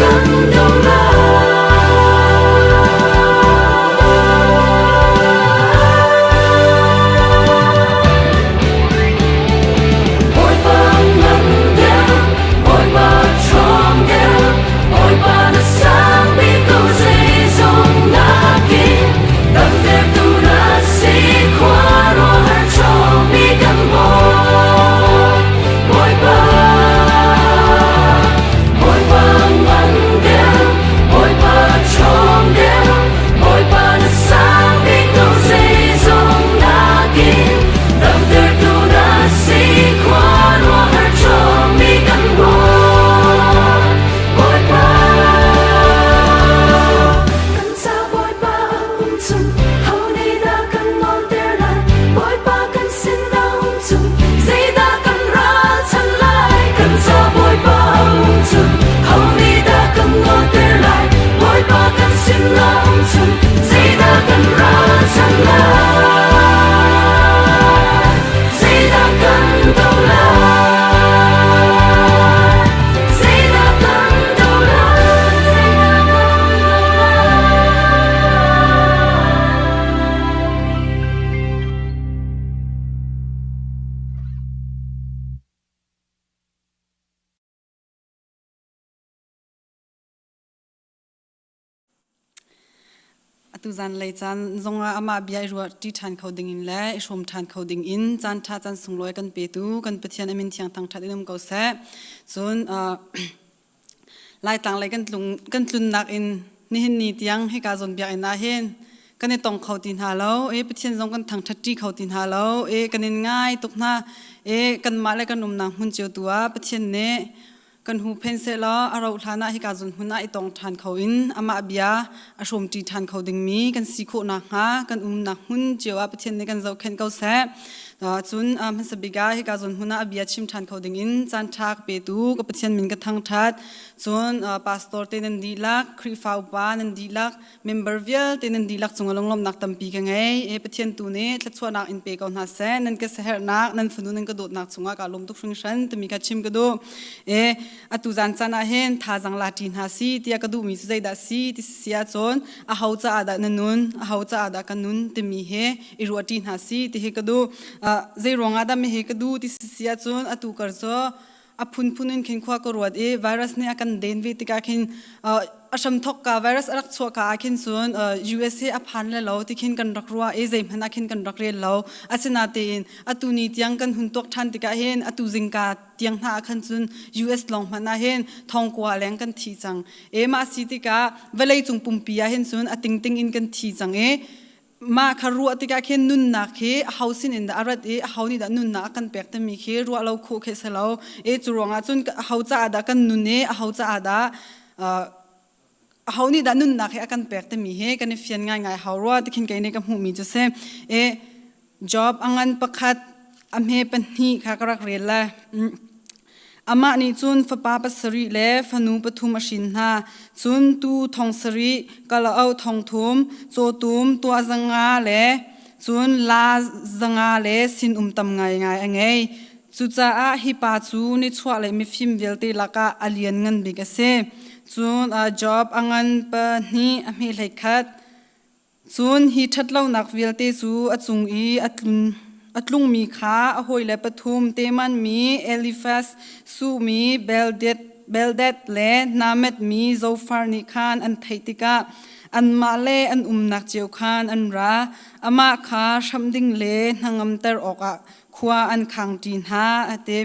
kan doh lai? Bawipa ngan deuh, Bawipa ṭhawng deuh, Bawipa na sang bik ko zeizong nakin damtertu na si khuaruahhar ṭhawngmi kan Bawi. Bawipa, Bawipa ngan deuh, Bawipa ṭhawng deuh, Bawipa na sang bik ko zeizong nakin damtertu na si khuaruahhar ṭhawngmi kan Bawi. Bawipa, kan ca Bawipa a um chung, ho nih dah kan nawlter lai? Bawipa kan sin a um chung, zeidah kan ralchanh lai? Kan ca Bawipa a um chung, ho nih dah kan nawlter lai? Bawipa kan sin a um chung, zeidah kan ralchanh lai? Zeidah kan doh lai? Zeidah kan doh lai? Zeidah kan doh lai? Atu zanlei caan zongah amah bia i ruah ṭi ṭhan kho dingin le i hrawm ṭhan kho dingin caan ṭha caan sunglawi kan petu kan Pathian a min thiang thangṭhat in um ko seh. Cun Laitlang lei kan tlung kan tlunnak in nihin ni tiang hika zawn biakinn ah hin kan i tong kho ti hna lo i Pathian zong kan thangṭhat ṭi kho ti hna lo i kan in ngai tuk hna i kanmah le kan umnak hmun cio tu ah Pathian nih kan huhphenh sehlaw a rauh hlan ah hika zun hmun ah i tong ṭhan kho in amah bia a hrawmṭi ṭhan kho dingmi kan si khawh nakhnga kan umnak hmun cio ah Pathian nih kan zohkhenh ko seh. Cun hmasa bik ah hika zawn hmun ah a bia chim ṭhan kho dingin caan ṭha ka petu ka Pathian min ka thangṭhat. Cun pastor te nan dihlak, Khrihfa upa nan dihlak, member vialte nan dihlak cungah lunglawmhnak tampi ka ngei. E Pathian tu nih thluachuahnak in pe ko hna seh. Nan ka siaherhnak, nan fanu nan ka dawtnak cungah ka lawm tuk hringhran timi kha chim ka duh. E atu zan caan ah hin thazang la ṭi hna si tiah ka duhmi cu zeidah si ti si ahcun aho caah dah na nun, aho caah dah ka nun timi he i ruah ṭi hna si ti hi ka duh. Zei ruangah dah mi hi ka duh ti si ahcun atu kar cu a phunphun in khin khua ka ruat i virus nih a kan den ve tikah khin a hramthok ka virus a rak chuah ka ah khin cun USA a phan le lo ti khin kan rak ruah i zeihmanh ah khin kan rak rel lo asinatein atu ni tiang kan hun tuak ṭhan tikah hin atu zingka tiang hna ah khan cun US lawng hmanh ah hin thongkua leng kan thi cang e mah si tikah vawlei cung pumpi ah hin cun a tingting in kan thi cang i Mah kha ruah tikah khin nunnak hi aho sin in dah a rat i aho nih dah nunnak a kan pek timi khi ruah lo khawh khi si lo. I cu ruangah cun aho caah dah kan nun i aho caah dah aho nih dah nunnak hi a kan pek timi hi kan i fian ngaingai hau rua ti khin kei nih ka hmuhmi cu si. I Job a ngan pakhat a hme pahnih kha ka rak rel lai. Amah nih cun fapa pasarih le fanu pathum a hrin hna. Cun tuu thong sarih, kalaoh thong thum, cawtum tuah zanga le cun laa zanga le sinum tam ngaingai a ngei. Cucaah hi pa cu nichuahlei mifim vialte lakah a lianngan bik a si. Cun Job a ngan pahnih a hme hleikhat. Cun hi ṭhatlonak vialte cu a cung i a tlun a tlungmi kha a hawile pathum Teman mi Elifaz, Suh mi Beldad, Beldad le Namath mi Zofar nih khan an theih tikah anmah le an umnak cio khan an ra. Amah kha hramh ding le hnangamter awkah khua an khangṭi hna a ti.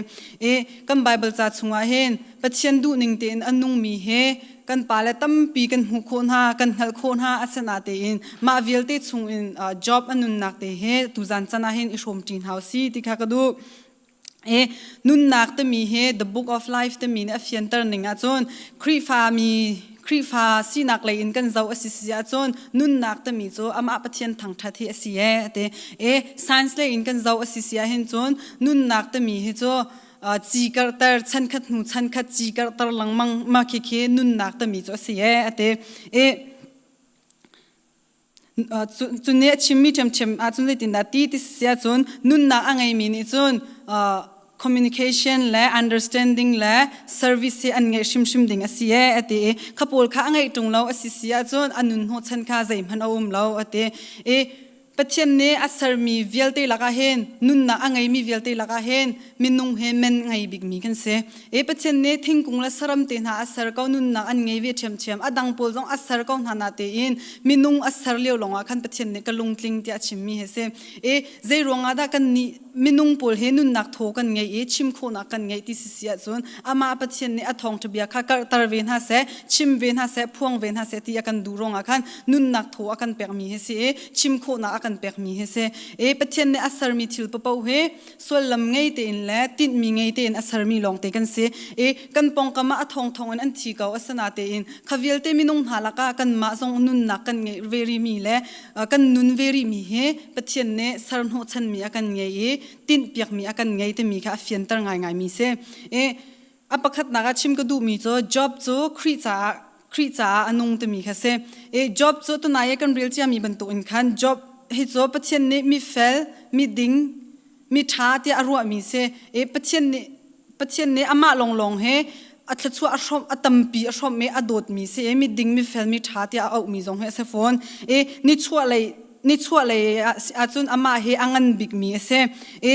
I kan Baibal ca chungah hin Pathian duhning tein a nungmi he kan pale tampi kan hmuh khawh hna, kan hngalh khawh hna asinatein mah vialte chungin job a nunnak te he tuzan chan ah hin i hrawmṭi hna si ti kha ka duh. E nunnak timi hi the book of life timi nih a fianter ning ahcun Khrihfa mi Khrihfa sinak lei in kan zoh a si si ahcun nunnak timi cu amah Pathian thangṭhat hi a si e ati. E science lei in kan zoh a si si ahhin cun nunnak timi hi cu ci karhter chankhat hnu chankhat ci karhter lengmang ma khi khi nunnak timi cu a si e ati. E cun nih a chimmi ṭhiamṭhiam ahcun zeitindah ti ti si ahcun nunnak a ngeimi nih cun. Communication le understanding le service hi an ngeih hrimhrim ding a si e a ti i kha pawl kha a ngeih ṭung lo a si si ahcun a nun hnawhchan kha zeihmanh a um lo a ti i Pathian nih a sermi vialte lakah hin nunnak a ngeimi vialte lakah hin minung hi men ngei bikmi kan si. E Pathian nih thingkung le saram te hna a ser ko nunnak an ngei ve ṭhiamṭhiam. A dang pawl zong a ser ko hna na tein minung a ser lio lawngah khan Pathian nih ka lungtling tiah a chimmi hi si. E zei ruangah dah kan nih minung pawl hi nunnak thaw kan ngei i chim khawhnak kan ngeih ti si si ahcun amah Pathian nih a thawngṭha bia kha karhter ve hna seh, chim ve hna seh, phuang ve hna seh ti a kan duh ruangah khan nunnak thaw a kan pekmi hi si i chim khawhnak a kan pekmi hi si. E Pathian nih a sermi thil paoh hi sullam ngei tein le tinhmi ngei tein a sermi lawngte kan si. E kan pawngkam ah a thongthong in an thi ko asana tein kha vialte minung hna lakah kanmah zong nunnak kan ngeih ve rihmi le kan nun ve rihmi hi Pathian nih serhnawhchanmi a kan ngei i tinhpiakmi a kan ngei timi kha a fianter ngaingaimi si. E a pakhatnak ah chim ka duhmi cu Job cu Khrih caah Khrih caah a nung timi kha si. E Job cu tunai i kan rel ciami bantuk in khan Job hi cu Pathian nih mifel, miding, miṭha tiah a ruahmi si. E Pathian nih Pathian nih amah lawnglawng he a thluachuah a hrawmh a tampi a hrawmh i a dawtmi si i miding mifel miṭha tiah a auhmi zong hi a si fawn. I nichuahlei nichuahlei ahcun amah hi a ngan bikmi a si. I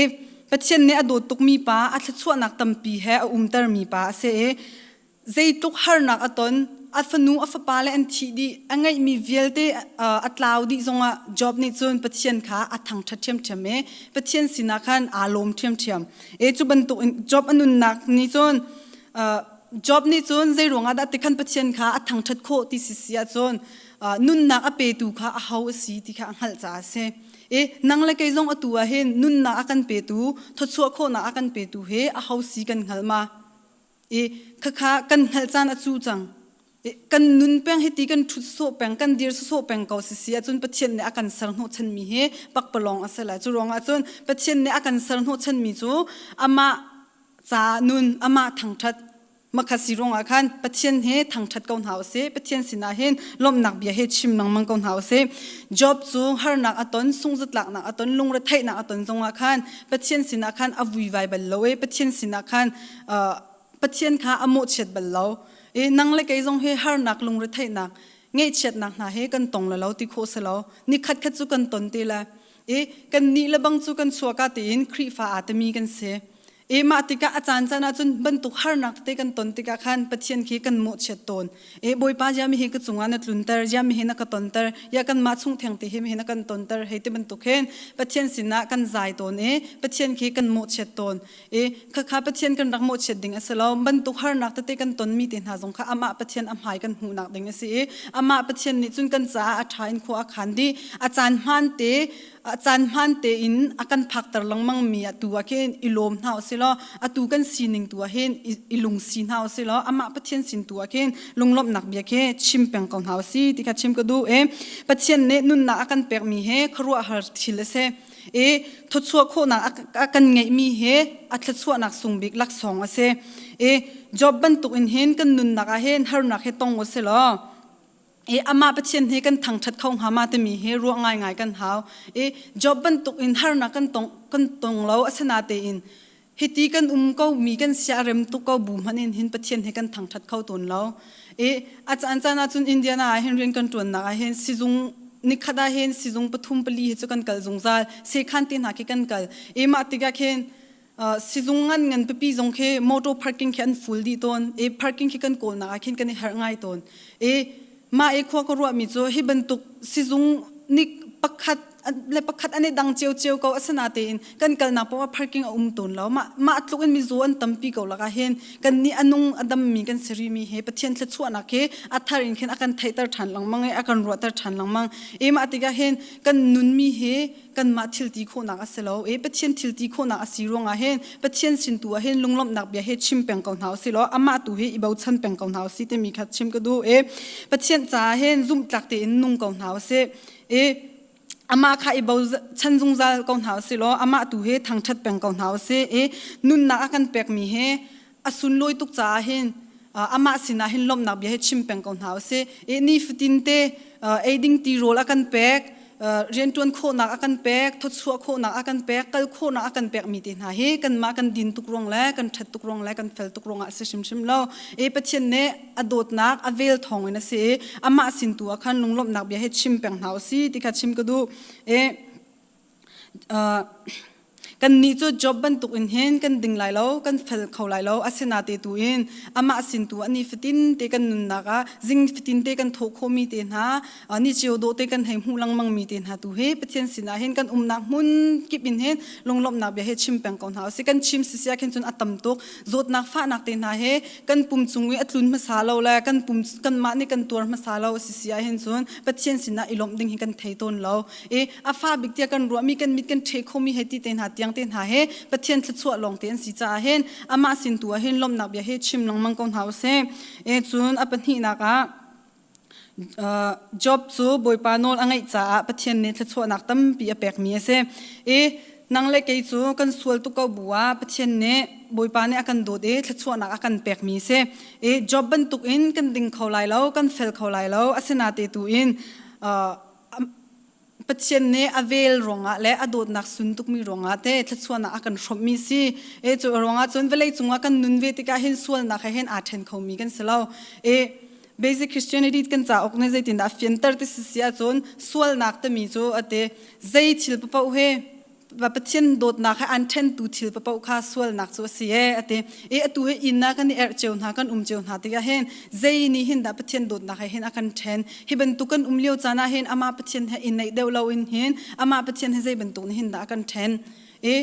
Pathian nih a dawt tukmi pa, a thluachuahnak tampi he a umtermi pa a si i zeitluk harnak a ton, a fanu a fapa le an thih dih, a ngeihmi vialte a tlau dih zongah Job nih cun Pathian kha a thangṭhat ṭhiamṭhiam i Pathian sinah khan aa lawm ṭhiamṭhiam. E cu bantuk in Job a nunnak nih cun Job nih cun zei ruangah dah tikhan Pathian kha a thangṭhat khawh ti si si ahcun nunnak a petu kha aho a si ti kha a hngalh caah a si. E nang le kei zong atu ah hin nunnak a kan petu, thawchuah khawhnak a kan petu he aho si kan hngal ma? I khakha kan hngalh caan a cu cang. Kan nun peng hiti kan ṭhut sawh peng kan dir sawh peng ko si si ahcun Pathian nih a kan ser hnawhchanmi hi pakpalawng a si lai. Cu ruangah cun Pathian nih a kan ser hnawhchanmi cu amah caah nun amah thangṭhat makha si ruangah khan Pathian he thangṭhat ko hna usih. Pathian sinah hin lawmhnak bia he chim lengmang ko hna usih. Job cu harnak a ton, sungzatlaknak a ton, lungretheihnak a ton zongah khan Pathian sinah khan a vuivai bal lo i Pathian sinah khan Pathian kha a mawhchiat bal lo. I nang le kei zong hi harnak lungretheihnak ngeihchiatnak hna he kan tong la lo ti khawh si lo. Nikhat khat cu kan ton te la. I kan nih le bang cu kan chuahka tein Khrihfa aa timi kan si. I mah tikah a caan caan ahcun bantuk harnak tete kan ton tikah khan Pathian khi kan mawhchiat tawn. E Bawipa zia mi hi ka cungah na tlunter, zia mi hi na ka tonter, ya kanmah chung theng te hi mi hi na kan tonter hei ti bantuk hin Pathian sinah kan zai tawn i Pathian khi kan mawhchiat tawn. I khakha Pathian kan rak mawhchiat ding a si lo. Bantuk harnak tete kan tonmi te hna zong kha amah Pathian a hmai kan hmuhnak ding a si i amah Pathian nih cun kan caah a ṭha in khua a khan dih. A caan hmaan te a caan hmaan tein a kan phakter lengmang mi atu ah khin i lawm hna usih law atu kan sining tu ah hin i lungsi hna usih law amah Pathian sin tu ah khin lunglawmhnak bia khi chim peng ko hna usih ti kha chim ka duh i Pathian nih nunnak a kan pekmi hi khuaruahhar thil a si. I thawchuah khawhnak a kan ngeihmi hi a thluachuahnak sung bik laksawng a si. I Job bantuk in hin kan nunnak ah hin harnak hi tong u si law i amah Pathian hi kan thangṭhat kho hnga ma timi hi ruah ngaingai kan hau. I Job bantuk in harnak kan tong kan tong lo asinatein hiti kan um ko mi kan sia rem tuk ko bu hmanh in hin Pathian hi kan thangṭhat kho tawn lo. I a caan caan ahcun Indiana ah hin rian kan ṭuannak ah hin sizung nikhat ah hin sizung pathum pali hi cu kan kal zungzal sekhan te hna khi kan kal i mah tikah khin sizung ngan ngan pipi zong khi motor parking khi an full dih tawn i parking khi kan kawlnak ah khin kan i harh ngai tawn i mah i khua ka ruahmi cu hi bantuk sizung nik pakhat le pakhat an i dang ciocio ko asinatein kan kalnak paoh ah parking a um tawn lo mah mah tluk in mizaw an tampi ko lakah hin kan nih a nung a dammi kan si rimi he Pathian thluachuahnak hi a thar in khin a kan theihter ṭhan lengmang i a kan ruahter ṭhan lengmang i mah tikah hin kan nunmi hi kanmah thil ti khawhnak a si lo i Pathian thil ti khawhnak a si ruangah hin Pathian sin tu ah hin lunglawmhnak bia he chim peng ko hna usih law amah tu hi i bochan peng ko hna usih timi kha chim ka duh i Pathian caah hin zumhtlak tein nung ko hna usih i amah kha i bochan zungzal ko hna usih law amah tu hi thangṭhat peng ko hna usih i nunnak a kan pekmi hi a sunlawi tuk caah hin amah sinah hin lawmhnak bia hi chim peng ko hna usih i nifatin te ei ding ti rawl a kan pek. Rianṭuan khawhnak a kan pek, thawchuah khawhnak a kan pek, kal khawhnak a kan pekmi te hna hi kanmah kan din tuk ruang le kan ṭhat tuk ruang le kan fel tuk ruangah a si hrimhrim lo. E Pathian nih a dawtnak a vel thawng in a si i amah sin tu ah khan lunglawmhnak bia hi chim peng hna u si ti kha chim ka duh. E Kannih cu Job bantuk in hin kan ding lai lo, kan fel kho lai lo. Asinate tu in amah sin tu ah nifatin te kan nunnak ah zing fatin te kan thawh khawhmi te hna, ni cio dawh te kan hei hmuh lengmangmi te hna tu hi Pathian sinah hin kan umnak hmun kip in hin lunglawmhnak bia hi chim peng ko hna usih. Kan chim sisia khin cun a tam tuk. Zawtnak fahnak te hna hi kan pum cung i a tlun hmasa lo le kan pum kanmah nih kan tuar hmasa lo a si si ahhin cun Pathian sinah i lawmh ding hi kan thei tawn lo. I a fa bik tiah kan ruahmi kan mit kan ṭhe khomi he ti te hna tiang te hna he Pathian thluachuah lawng te an si caah hin amah sin tu ah hin lawmhnak bia hi chim lengmang ko hna usih. E cun a pahnihnak ah Job cu Bawipa nawl a ngaih caah Pathian nih thluachuahnak tampi a pekmi a si. I nang le kei cu kan sual tuk ko bu ah Pathian nih Bawipa nih a kan dawt i thluachuahnak a kan pekmi a si. I Job bantuk in kan ding kho lai lo, kan fel kho lai lo, asinate tu in Pathian nih a vel ruangah le a dawtnak sun tukmi ruangah te thluachuahnak a kan hrawmhmi si. E cu ruangah cun vawlei cungah kan nun ve tikah hin sualnak he hin aa ṭhen khomi kan si lo. E Basic Christianity kan cauk nih zeitindah a fianter ti si si ahcun sualnak timi cu ate zei thil paoh he Pathian dawtnak he an ṭhentu thil paoh kha sualnak cu a si ee a ti. I atu hi inn ah kan i erh cio hna, kan um cio hna tikah hin zei nih hin dah Pathian dawtnak he hin a kan ṭhen. Hi bantuk kan um lio caan ah hin amah Pathian he i naih deuh loin hin amah Pathian he zei bantuk nih hin dah a kan ṭhen. I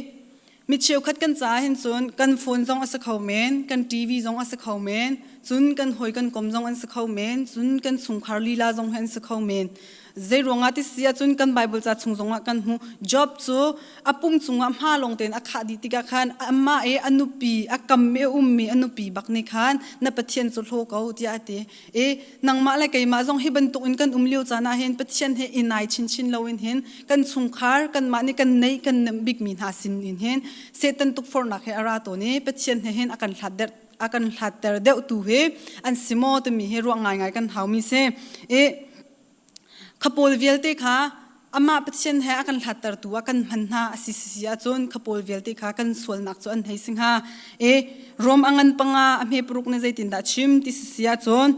mi cheukhat kan caah hin cun kan phone zong a si kho men, kan TV zong a si kho men, cun kan hawi kan kom zong an si kho men, cun kan chungkhar lila zong hi an si kho men. Zei ruangah ti si ahcun kan Bible ca chung zongah kan hmuh Job cu a pum cungah hma lawng tein a khah dih tikah khan amah i a nupi a kam i a ummi a nupi bak nih khan na Pathian cu hlaw ko tiah a ti. I nangmah le keimah zong hi bantuk in kan um lio caan ah hin Pathian he i nai chinchin loin hin kan chungkhar kanmah nih kan neih kan nemh bikmi hna sin in hin Satan tukforhnak he a ra tawn i Pathian he hin a kan hlat der a kan hlatter deuh tu hi an si maw timi hi ruah ngaingai kan haumi si. I Khapawl vialte kha amah Pathian he a kan hlattertu ah kan hman hna a si si ahcun khapawl vialte kha kan sualnak cu an hei si hnga. E Rom a ngan panga a hme paruk nih zeitindah a chim ti si si ahcun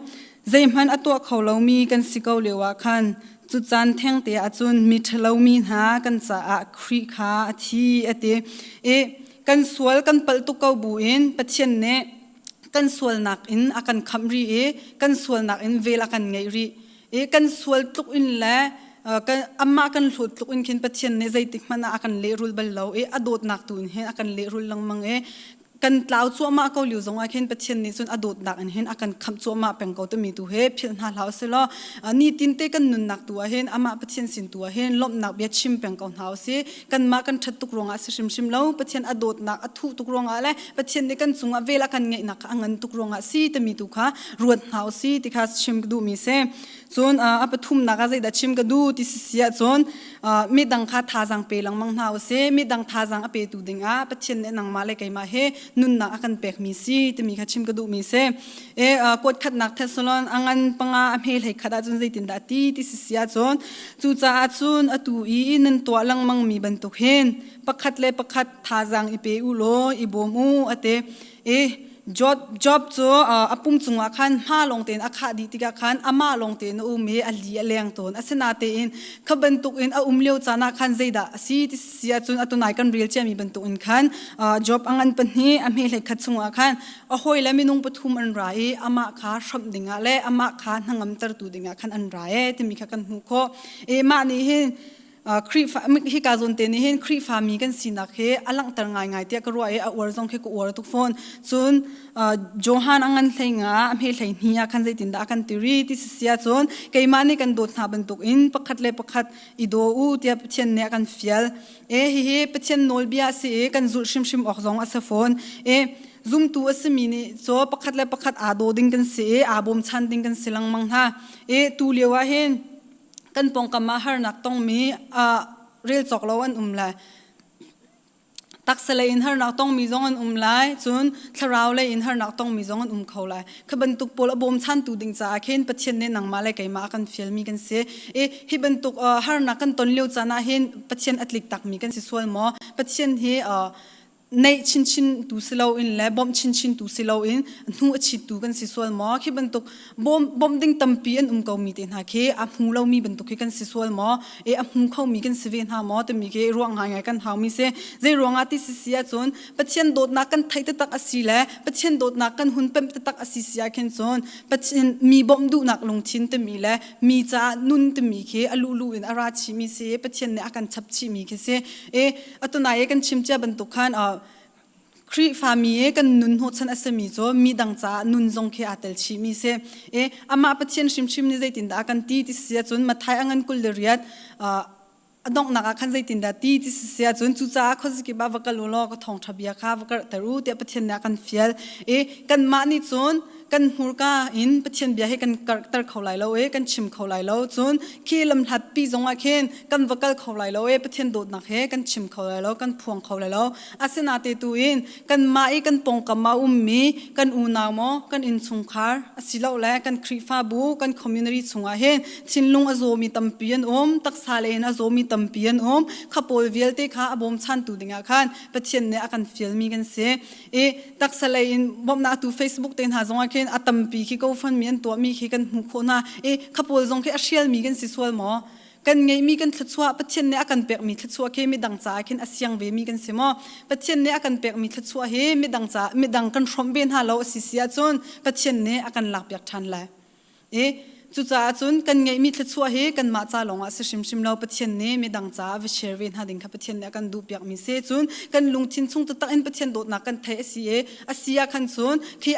zeihmanh a tuah kho lomi kan si ko lio ah khan cu caan theng te ahcun mi ṭhalomi hna kan caah Khrih kha a thi a ti. E kan sual kan palh tuk ko buin Pathian nih kan sualnak in a kan khamh rih i kan sualnak in vel a kan ngeih rih i kan sual tluk in le amah kan hlawt tluk in khin Pathian nih zeitik hmanh ah a kan lehrul bal lo i a dawtnak tu in hin a kan lehrul lengmang i kan tlau cuahmah ko lio zongah khin Pathian nih cun a dawtnak in hin a kan khamh cuahmah peng ko timi tu he philh hna hlah usih law nitin te kan nunnak tu ah hin amah Pathian sin tu ah hin lawmhnak bia chim peng ko hna usih kanmah kan ṭhat tuk ruangah si hrimhrim lo Pathian a dawtnak a thuh tuk ruangah le Pathian nih kan cungah vel a kan ngeihnak kha a ngan tuk ruangah si timi tu kha ruat hna usih ti kha chim ka duhmi si. Cun a pathumnak ah zeidah chim ka duh ti si si ahcun midang kha thazaang pe lengmang hna usih. Midang thazaang a petu dingah Pathian nih nangmah le keimah he nunnak a kan pekmi si timi kha chim ka duhmi si. E kuat khatnak Thessalon a ngan panga a hme hlei khat ahcun zeitindah ti ti si si ahcun cucaah cun atu i nan tuah lengmangmi bantuk hin pakhat le pakhat thazaang i pe u law i bawm u a ti. I Job, Job cu a pum cungah khan hma lawng tein a khah dih tikah khan amah lawng tein a um i a li a leng tawn. Asinatein kha bantukin a um lio caan ah khan zeidah a si ti si ahcun atunai kan rel ciami bantukin khan Job a ngan pahnih a hme hlei khat chungah khan a hawile minung pathum an ra i amah kha hramh dingah le amah kha hnangamtertu dingah khan an ra e timi kha kan hmuh khawh. I mah nih hin Khrihfa hika zawn te nih hin Khrihfa mi kan sinak hi a langhter ngaingai tiah ka ruah i a uar zong khi ka uar tuk fawn. Cun Johan a ngan hlei nga a hme hlei hni ah khan zeitindah a kan ti ri ti si sia cun keimah nih kan dawt hna bantuk in pakhat le pakhat i daw u tiah Pathian nih a kan fial. E hihi Pathian nawlbia a si i kan zulh hrimhrim awk zong a si fawn. E zumtu a simi nih cu pakhat le pakhat aa daw ding kan si i aa bawmchan ding kan si lengmang hna. E tu lio ah hin kan pawngkam ah harnak tongmi rel cawk lo an um le. Taksa lei in harnak tongmi zong an um lai, cun thlarau lei in harnak tongmi zong an um kho lai. Kha bantuk pawl a bawmchantu ding caah khin Pathian nih nangmah le keimah a kan fialmi kan si. I hi bantuk harnak kan ton lio caan ah hin Pathian a tlik takmi kan si sual maw? Pathian hi neih chinchin tu si loin le bawmh chinchin tu si loin hnu a chittu kan si sual maw? Khi bantuk bawmh ding tampi an um komi te hna khi a hmu lomi bantuk khi kan si sual maw? E a hmu khomi kan si ve hna maw? Timi khi ruah ngaingai kan haumi si. Zei ruangah ti si si ahcun Pathian dawtnak kan theih taktak a si le Pathian dawtnak kan hun pemh taktak a si si ah khin cun Pathian mi bawmh duhnak lungthin timi le mi caah nun timi khi a luhlu in a ra chihmi si Pathian nih a kan chap chihmi khi si. E atunai kan chim cia bantuk khan Khrihfami i kan nun hnawhchan a simi cu midang caah nun zong khi aa tel chihmi si. I amah Pathian hrimhrim nih zeitindah a kan ti ti si ahcun Matthai a ngan 28 a donghnak ah khan zeitindah ti ti si ahcun cucaah khuazakip ah va kal u law ka thawngṭha bia kha va karhter u tiah Pathian nih a kan fial. I kanmah nih cun kan hmurka in Pathian bia hi kan karhter kho lai lo i kan chim kho lai lo. Cun khi lamhlatpi zongah khin kan va kal kho lai lo i Pathian dawtnak he kan chim kho lai lo, kan phuang kho lai lo. Asinain tu in kanmah i kan pawngkam ah ummi kan unau maw, kan innchungkhar asilole kan Khrihfabu, kan community chungah hin thinlung a zawmi tampi an um, taksa lei in a zawmi tampi an um. Kha pawl vialte kha a bawmchantu dingah khan Pathian nih a kan fialmi kan si. I taksa lei in bawmhnak tu Facebook te hna zongah khin a tampi khi GoFundMe an tuahmi khi kan hmuh khawh hna. I kha pawl zong khi a hrialmi kan si sual maw? Kan ngeihmi kan thluachuah Pathian nih a kan pekmi thluachuah khi midang caah khin a siang vemi kan si maw? Pathian nih a kan pekmi thluachuah hi midang caah midang kan hrawmh ve hna lo a si si ahcun Pathian nih a kan lakpiak ṭhan lai. I cucaah cun kan ngeihmi thluachuah hi kanmah ca lawngah si hrimhrim lo Pathian nih midang caah va share ve hna ding kha Pathian nih a kan duhpiakmi si. Cun kan lungthin chung taktak in Pathian dawtnak kan theih a si i a si ah khan cun khi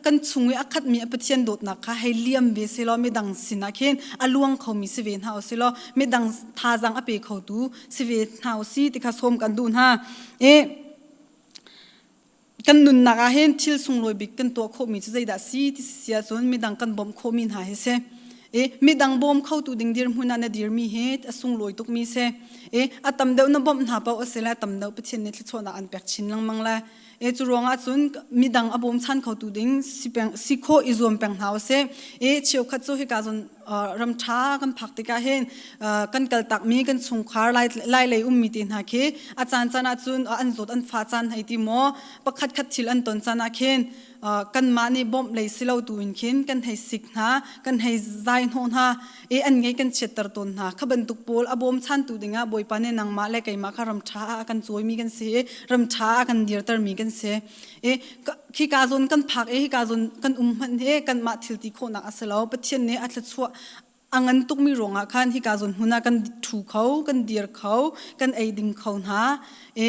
kan chung i a khatmi a Pathian dawtnak kha hei liam ve selaw midang sinah khin a luang khomi si ve hna usih law midang thazaang a pe khotu si ve hna usih ti kha sawm kan duh hna. I kan nunnak ah hin thil sunglawi bik kan tuah khawhmi cu zeidah si ti si ahcun midang kan bawmh khawhmi hna hi si. I midang bawm khotu ding dirhmun ah na dirmi hi a sunglawi tukmi si. I a tam deuh na bawmh hna paoh a si le tam deuh Pathian nih thluachuahnak an pek chin lengmang lai. E cu ruangah cun midang a bawmchan khotu ding si peng si khawh i zuam peng hna usih. E cheukhat cu hika zawn ram ṭha kan phak tikah hin kan kaltakmi kan chungkhar lai lei ummi te hna khi a caan caan ah cun an zawt an fa caan hei ti maw pakhat khat thil an ton caan ah khin kanmah nih bawmh lei si lo tu in khin kan hei sik hna kan hei zai hnawh hna i an ngei kan chiatter tawn hna. Kha bantuk pawl a bawmchantu dingah Bawipa nih nangmah le keimah kha ram ṭha ah a kan cawimi kan si i ram ṭha ah a kan dirtermi kan si. I khika zawn kan phak i hika zawn kan um hmanh hi kanmah thil ti khawhnak a si lo. Pathian nih a thluachuah a ngan tukmi ruangah khan hika zawn hmun ah kan ṭhu kho, kan dir kho, kan ei ding kho hna. I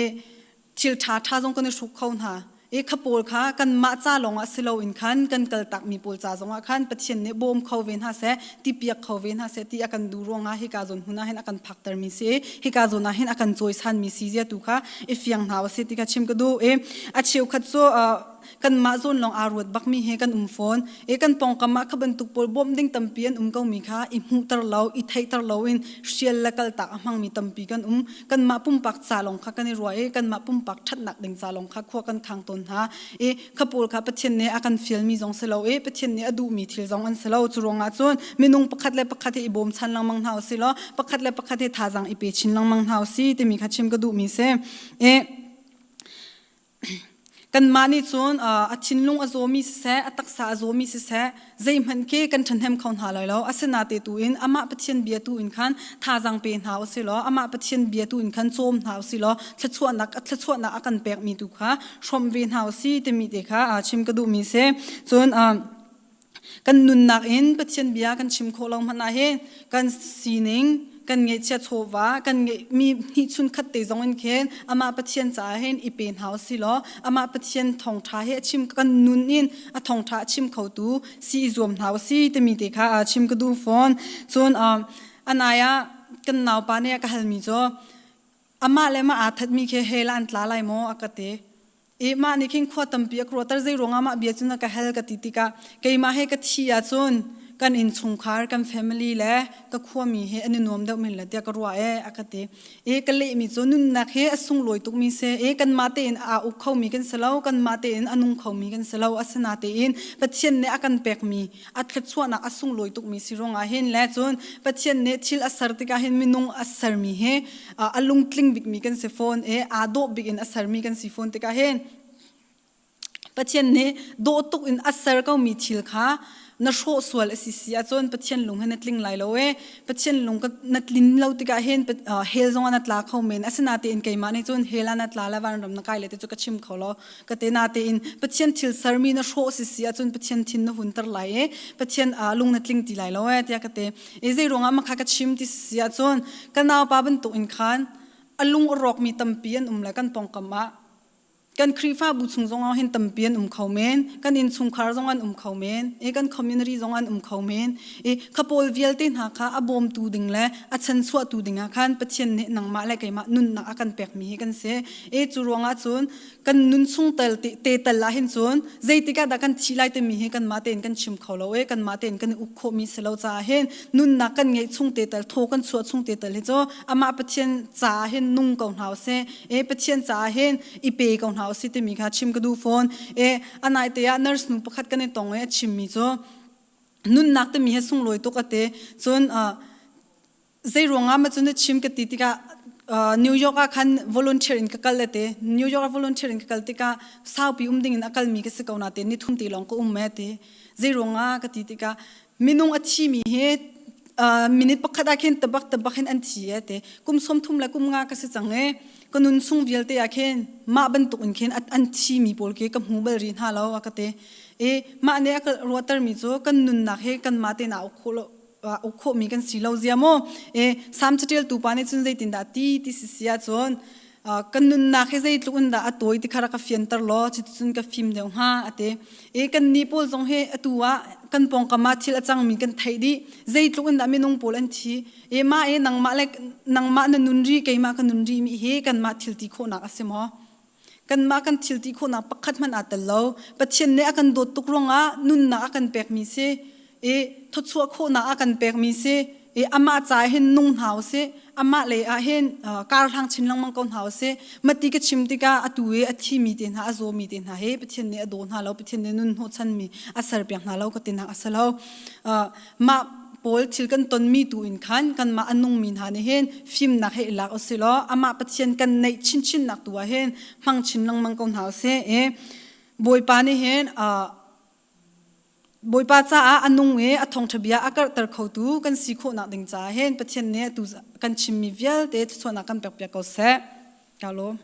thil ṭha ṭha zong kan i hruk kho hna i kha pawl kha kanmah ca lawngah si loin khan kan kaltakmi pawl ca zongah khan Pathian nih bawm kho ve hna seh tipiak kho ve hna seh ti a kan duh ruangah hika zawn hmun ah hin a kan phaktermi si i hika zawn ah hin a kan cawisanmi si zia tu kha i fiang hna usih ti kha chim ka duh i a cheukhat cu kanmah zawn lawng aa ruat bakmi he kan um fawn i kan pawngkam ah kha bantuk pawl bawmh ding tampi an um komi kha i hmuhter lo i theihter loin hrial le kaltak a hmangmi tampi kan um kanmah pumpak ca lawng kha kan i ruah i kanmah pumpak ṭhatnak ding ca lawng kha khua kan khang tawn hna i kha pawl kha Pathian nih a kan fialmi zong si lo i Pathian nih a duhmi thil zong an si lo cu ruangah cun minung pakhat le pakhat hi i bawmchan lengmang hna usih law pakhat le pakhat hi thazaang i pe chin lengmang hna usih timi kha chim ka duhmi si i Kanmah nih cun a thinlung a zawmi siseh, a taksa a zawmi siseh, zeihmanh khi kan ṭhahnem kho hna lai lo. Asinain tu in amah Pathian bia tu in khan thazaang pe hna u sih law, amah Pathian bia tu in khan cawm hna u sih law, thluachuahnak thluachuahnak a kan pekmi tu kha hrawmh ve hna u sih timi te kha chim ka duhmi si. Cun Kan nunnak in Pathian bia kan chim khawh lo hmanh ah hin kan sining, kan ngeihchia chawva, kan ngeihmi hnihchun khat te zong in khin amah Pathian caah hin i pe hna usih law amah Pathian thawngṭha hi a chim kan nun in a thawngṭha a chim khotu si i zuam hna usih timi te kha chim ka duh fawn. Cun anai ah kan naupa nih a ka halmi cu amah le mah aa thatmi khi hell ah an tla lai maw a ka ti. I mah nih khin khua tampi a ka ruahter zei ruangah mah bia cu na ka hal ka ti tikah keimah he ka thi ahcun kan innchungkhar kan family le ka khuami he an i nuam deuh men le tiah ka ruah e a ka ti. E ka lehmi cu nunnak hi a sunglawi tukmi si. E kanmah tein aa uk khomi kan si lo, kanmah tein a nung khomi kan si lo. Asinatein Pathian nih a kan pekmi a thluachuahnak a sunglawi tukmi si ruangah hin le cun Pathian nih thil a ser tikah hin minung a sermi hi a lungtling bikmi kan si fawn i aa dawh bik in a sermi kan si fawn tikah hin Pathian nih dawh tuk in a ser komi thil kha na hrawh sual a si si ahcun Pathian lung hi na tling lai lo e. Pathian lung na tlin lo tikah hin hell zong ah na tla kho men. Asinatein keimah nih cun hell ah na tla le vanram na kai le ti cu ka chim kho lo. Ka te natein Pathian thil sermi na hrawh si si ahcun Pathian thin na hunter lai e. Pathian lung na tling ti lai lo e tiah ka te. E zei ruangah mah kha ka chim ti si ahcun ka naupa bantuk in khan a lung a rawkmi tampi an um le kan pawngkam ah Kan Khrihfabu chung zongah hin tampi an um kho men. Kan innchungkhar zong an um kho men. I kan community zong an um kho men. I kha pawl vialte hna kha a bawmtu ding le a chanchuahtu ding ah khan Pathian nih nangmah le keimah nunnak a kan pekmi hi kan si. I cu ruangah cun kan nun chung tel te tal ah hin cun zeitik ah dah kan thih lai timi hi kanmah tein kan chim kho lo i kanmah tein kan i uk khawhmi si lo caah hin nunnak kan ngeih chung te tal thaw kan chuah chung te tal hi cu amah Pathian caah hin nung ko hna usih. E Pathian caah hin i pe ko hna usih timi kha chim ka duh fawn. E anai te ah nurse nu pakhat kan i tong i a chimmi cu nunnak timi hi sunglawi tuk a ti. Cun zei ruangah ma cun na chim ka ti tikah New York ah khan volunteer in ka kal ate New York ah volunteer in ka kal tikah saupi um ding in a kalmi ka si ko na te ni thum te lawng ka um me ti zei ruangah ka ti tikah minung a thimi hi minute pakhat ah khin tabak tabak hin an thi e te kum 30 le kum nga ka si cang e ka nun chung vialte ah khin mah bantuk in khin an thi mi pawl ke ka hmu bal ri hna lo a ka te e mah ne a ka ruahter mi cu kan nunnak he kan mah te na uk khawh lo uk khawh mi kan si lo zia mu e sam chatial tu pa nih cun zeitin dah ti ti si si ahcun kan nunnak hi zeitluk in dah a tawi ti kha rak ka fianter law cuticun ka fim deuh hnga a ti. I kan nih pawl zong hi atu ah kan pawngkam ah thil a cangmi kan theih dih. Zeitluk in dah minung pawl an thi. E mah i nangmah le nangmah na nun ri keimah ka nun ri mi hi kanmah thil ti khawhnak a si maw? Kanmah kan thil ti khawhnak pakhat hmanh aa tel lo. Pathian nih a kan dawt tuk ruangah nunnak a kan pekmi si. I thawchuah khawhnak a kan pekmi si. I amah ca hin nung hna usih. Amah lei ah hin kar hlang chin lengmang ko hna usih. Mati ka chim tikah atu i a thimi te hna, a zawmi te hna hi Pathian nih a daw hna lo, Pathian nih nun hnawhchanmi a serpiak hna lo ka tinak a si lo. Mah pawl thil kan tonmi tu in khan kanmah a nungmi hna nih hin fimnak he i lak usih law amah Pathian kan neih chinchinnak tu ah hin hmang chin lengmang ko hna usih. I Bawipa nih hin Bawipa caah a nung i a thawngṭha bia a karhter khotu kan si khawhnak ding caah hin Pathian nih atu kan chimmi vialte thluachuahnak kan pekpiak ko seh. Ka lawm.